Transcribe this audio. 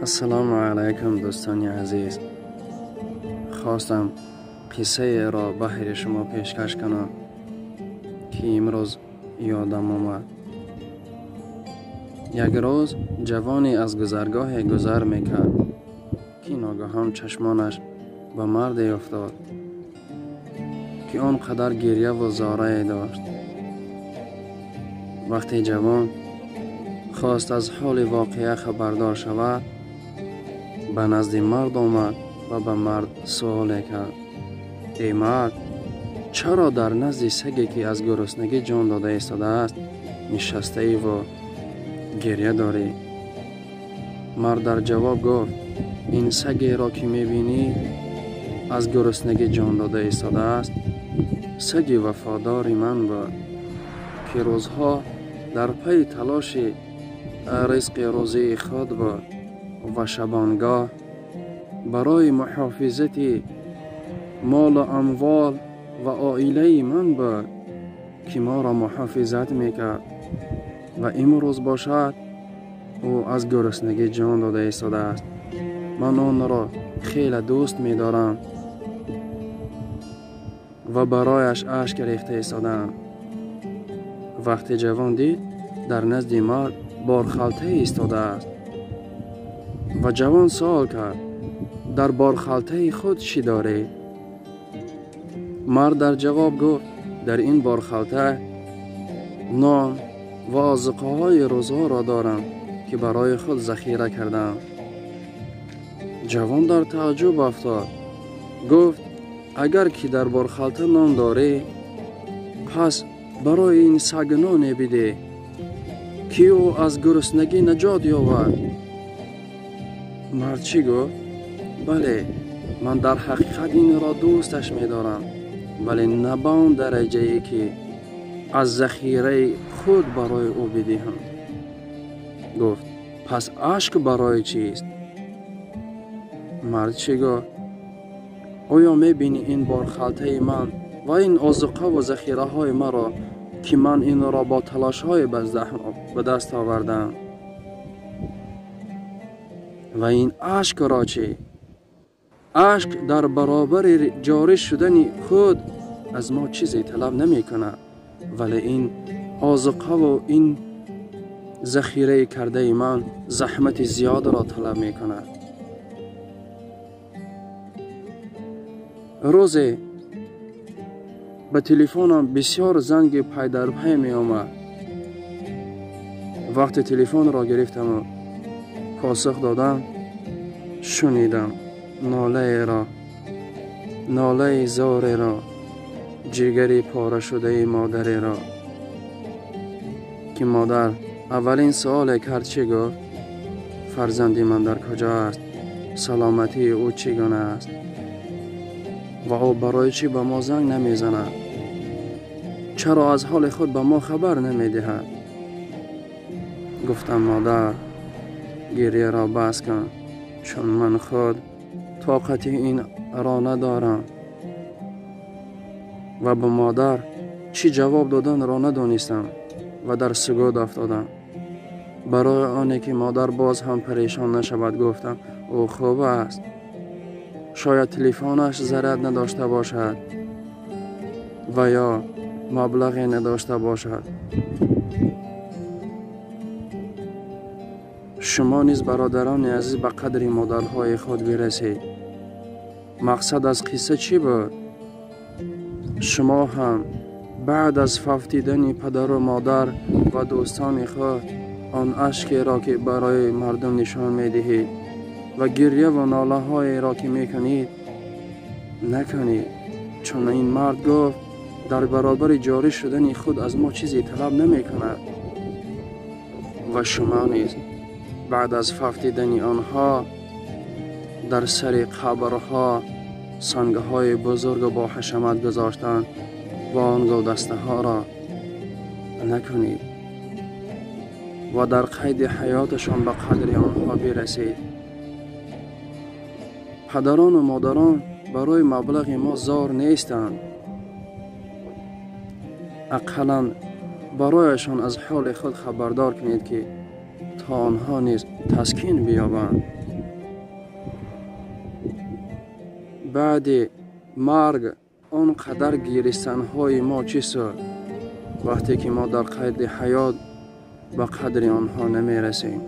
Ассалому алайкум, дӯстони азиз. Хостам қиссаеро баҳри шумо пешкаш кунам, ки имрӯз ёдам омад. Як рӯз ҷавоне аз гузаргоҳе гузар мекард, ки ногаҳон чашмонаш ба марде афтод, ки он қадар гирьяву зорае дошт. Вақте ҷавон хост аз ҳоли воқеа хабардор шавад, ба назди мард омад ва ба мард суоле кард: «Эй мард, чаро дар назди саге, ки аз гуруснагӣ ҷон дода истодааст, нишастаиву гирья дорӣ?» Мард дар ҷавоб гуфт: «Ин сагеро, ки мебинӣ, аз гуруснагӣ ҷон дода истодааст, саги вафодори ман буд, ки рӯзҳо дар пайи талоши ризқи рӯзии худ буд ва шабонгоҳ барои муҳофизати молу амвол ва оилаи ман буд, ки моро муҳофизат мекард, ва имрӯз бошад ӯ аз гуруснагӣ ҷон дода истодааст. Ман онро хеле дӯст медорам ва барояш ашк рехта истодаам». Вақте ҷавон дид, дар назди мард борхалтае истодааст ва ҷавон суол кард: «Дар борхалтаи худ чӣ дорӣ?» Мард дар ҷавоб гуфт: «Дар ин борхалта нон ва озуқаҳои рӯзҳоро дорам, ки барои худ захира кардаам». Ҷавон дар тааҷҷуб афтод. Гуфт: «Агар ки дар борхалта нон дорӣ, пас барои ин саг ноне бидеҳ, ки ӯ аз гуруснагӣ наҷот ёбад». Мард чӣ гуфт? «Бале, ман дар ҳақиқат инро дӯсташ медорам, вале на ба он дараҷае, ки аз захираи худ барои ӯ бидиҳам». Гуфт: «Пас ашк барои чист?» Мард чӣ гуфт? «Оё мебинӣ ин борхалтаи ман ва ин озуқаву захираҳои маро, ки ман инро бо талошҳои ба даст овардаам? Ва ин ашкро чӣ? Ашк дар баробари ҷорӣ шудани худ аз мо чизе талаб намекунад, вале ин озуқаву ин захираи кардаи ман заҳмати зиёдро талаб мекунад». Рӯзе ба телефонам бисёр занги пайдарпай меомад. Вақте телефонро гирифтаму посух додам, шунидам нолаеро, нолаи зореро, ҷигари порашудаи модареро, ки модар аввалин суоле кард чӣ гуфт? «Фарзанди ман дар куҷо аст? Саломатии ӯ чӣ гуна аст? Ва ӯ барои чӣ ба мо занг намезанад? Чаро аз ҳоли худ ба мо хабар намедиҳад?» Гуфтам: «Модар, гирьяро бас кун, чун ман худ тоқати инро надорам». Ва ба модар чӣ ҷавоб доданро надонистам ва дар сугуд афтодам. Барои оне ки модар боз ҳам парешон нашавад, гуфтам: «Ӯ хуб аст, шояд телефонаш зарар надошта бошад ва ё маблағе надошта бошад». Шумо низ, бародарони азиз, ба қадри модарҳои худ бирасед. Мақсад аз қисса чӣ буд? Шумо ҳам баъд аз фавтидани падару модар ва дӯстони худ он ашкеро, ки барои мардум нишон медиҳед ва гирьяву нолаҳоеро, ки мекунед, накунед. Чун ин мард гуфт: «Дар баробари ҷорӣ шудани худ аз мо чизе талаб намекунад». Ва шумо низ баъд аз фавтидани онҳо дар сари қабрҳо сангҳои бузургу бо ҳашамат гузоштанд ва он гулдастаҳоро накунед ва дар қайди ҳаёташон ба қадри онҳо бирасед. Падарону модарон барои маблағи мо зор нестанд. Ақаллан барояшон аз ҳоли худ хабардор кунед, ки То онҳо низ таскин биёбанд. Баъди марг он қадар гиристанҳои мо чӣ суд, вақте ки мо дар қайди ҳаёт ба қадри онҳо намерасем.